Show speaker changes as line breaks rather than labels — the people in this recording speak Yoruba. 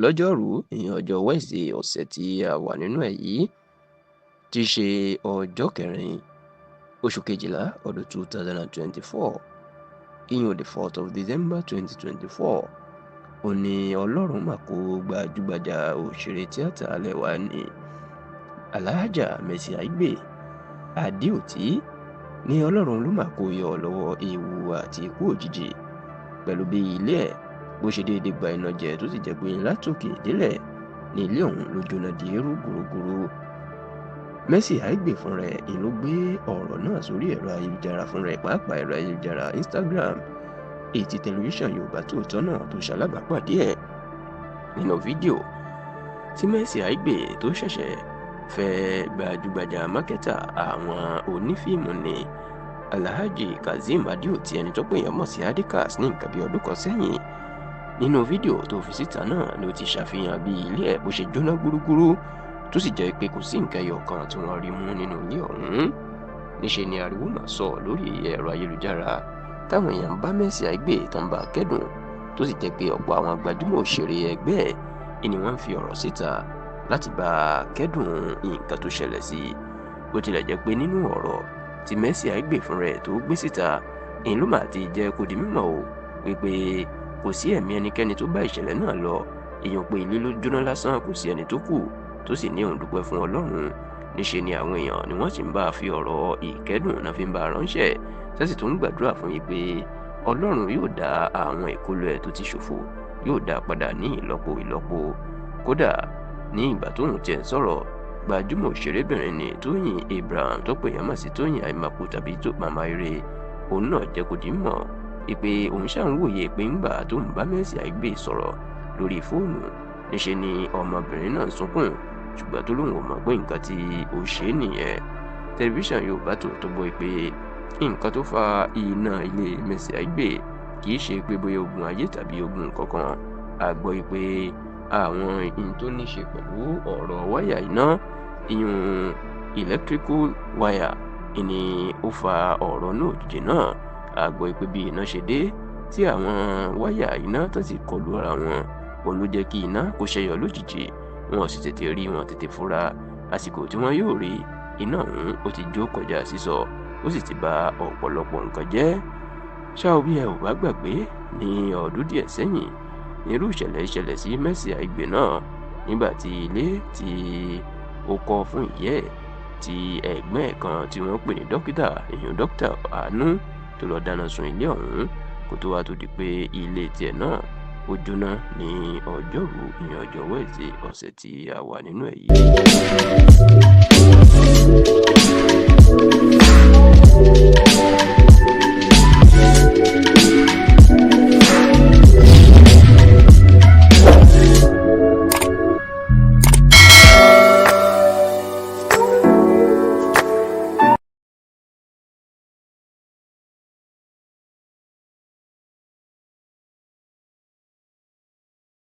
Lọ́jọ́rùú, ìyẹn ọjọ́ Wednesday ọ̀sẹ̀ tí a wà nínú ẹ̀ yìí, tí í ṣe ọjọ́ kẹrin oṣù kejìlá ọdún 2024, ìyẹn the 4th of December 2024, ó ní Ọlọ́run mà kó gbajúgbajà òṣèré tíátà alẹ́ wa ní Alhaja Mercy Aigbe Adéòtí ní Ọlọ́run ló mà kó yọ lọ́wọ́ ewu àti ikú òjijì pẹ̀lú bí ilé ẹ̀ bó ṣe déédéé gba iná jẹ, tó sì jẹ́ pé látòkè délẹ̀ ní ilé ọ̀hún ló jóná di eérú gúrúgúrú. Mercy Aigbe fúnra ẹ̀ ló gbé ọ̀rọ̀ náà sórí ẹ̀rọ ayélujára fúnra ẹ̀, pàápàá ẹ̀rọ ayélujára Instagram, èyí tí tẹlifíṣàn Yorùbá Tòótọ́ náà tó ṣalábàápàdé ẹ̀. Nínú fídíò tí Mercy Aigbe tó ṣẹ̀ṣẹ̀ fẹ́ gbajúgbajà mákẹ́tà àwọn onífíìmù ní Alhaji Kazeem Adeoti, ẹni tó pè yàn mọ̀ sí Adekaz, ní nǹkan bíi ọdún kan sẹ́yìn, nínú fídíò tó fi síta náà ló ti ṣàfihàn bí ilé ẹ̀ bó ṣe jóná gúrúgúrú, tó sì jẹ́ pé kò sí nǹkan ẹyọ kan tí wọ́n rí mú nínú ilé ọ̀hún. Níṣe ni ariwo máa sọ lórí ẹ̀rọ ayélujára táwọn èèyàn bá Mercy Aigbe tán bá kẹ́dùn, tó sì jẹ́ pé ọ̀pọ̀ àwọn gbajúmọ̀ òṣèré ẹgbẹ́ ẹ̀ ni wọ́n ń fi ọ̀rọ̀ síta láti bá a kẹ́dùn nǹkan tó ṣẹlẹ̀ sí i. Bó tilẹ̀ jẹ́ pé nínú ọ̀rọ̀ tí Mercy Aigbe fúnra ẹ̀ tó gbé síta, èyí ló máa ti jẹ́ kó di mímọ̀ o wípé kò sí ẹ̀mí ẹnikẹ́ni tó bá ìṣẹ̀lẹ̀ náà lọ, èèyàn pé ilé ló jóná lásán, kò sí ẹni tó kù, tó sì ní òun dúpẹ́ fún Ọlọ́run. Níṣe ni àwọn èèyàn ni wọ́n sì ń bá a fi ọ̀rọ̀ ìkẹ́dùn náà fi ń bá a ránṣẹ́, sẹ́sì tó ń gbàdúrà fún yìí pé Ọlọ́run yóò dá àwọn ìkólọ ẹ̀ tó ti ṣòfò, yóò dá a padà ní ìlọ́po ìlọ́po. Kódà ní ìgbà tóun tiẹ̀ ń sọ̀rọ̀, gbajúmọ̀ òṣèrébìnrin ni Tóyìn Abraham, tó pè yàn mọ̀ sí Tóyìn Àìmàkù tàbí tó Màmá Ire, òun náà jẹ́ kó di mọ̀ pé òun ṣáà ń wòye pé ńgbà tó ń bá Mercy Aigbe sọ̀rọ̀ lórí fóònù, níṣe ni ọmọbìnrin náà ń sunkún, ṣùgbọ́n tó lóun ò mọ̀ pé nǹkan tí ó ṣe é nìyẹn. Tẹlifíṣàn Yorùbá Tòótọ́ gbọ́ pé nǹkan tó fa iná ilé Mercy Aigbe kì í ṣe pé bóyá ogun ayé tàbí ogun kankan. A gbọ́ pé àwọn ohun tó ní ṣe pẹ̀lú ọ̀rọ̀ wáyà iná, ìyún electrical wire, ni ó fa ọ̀rọ̀ náà òjijì náà. A gbọ́ pé bí iná ṣe dé tí àwọn wáyà iná tó sì kọlu ara wọn, òun ló jẹ́ kí iná kó ṣẹyọ lójijì. Wọn ò sì tètè rí, wọn tètè fura. Àsìkò tí wọ́n yóò rí iná ọ̀hún, ó ti jó kọjá sísọ, ó sì ti ba ọ̀pọ̀lọpọ̀ nǹkan jẹ́. Ṣá o, bí ẹ ò bá gbàgbé, ní ọdún díẹ̀ sẹ́yìn irú ìṣẹ̀lẹ̀ ìṣẹ̀lẹ̀ sí Mercy Aigbe náà, nígbà tí ilé tí ó kọ́ fún ìyá ẹ̀ tí ẹ̀gbọ́n ẹ̀ kan tí wọ́n pè ní dókítà, èèyàn dókítà Àánú, tó lọ dáná sun ilé ọ̀hún, kó tó wá tó di pé ilé tiẹ̀ náà ó jóná ní ọjọ́rú, ìyẹn ọjọ́ Wednesday ọ̀sẹ̀ tí a wà nínú ẹ̀ yìí.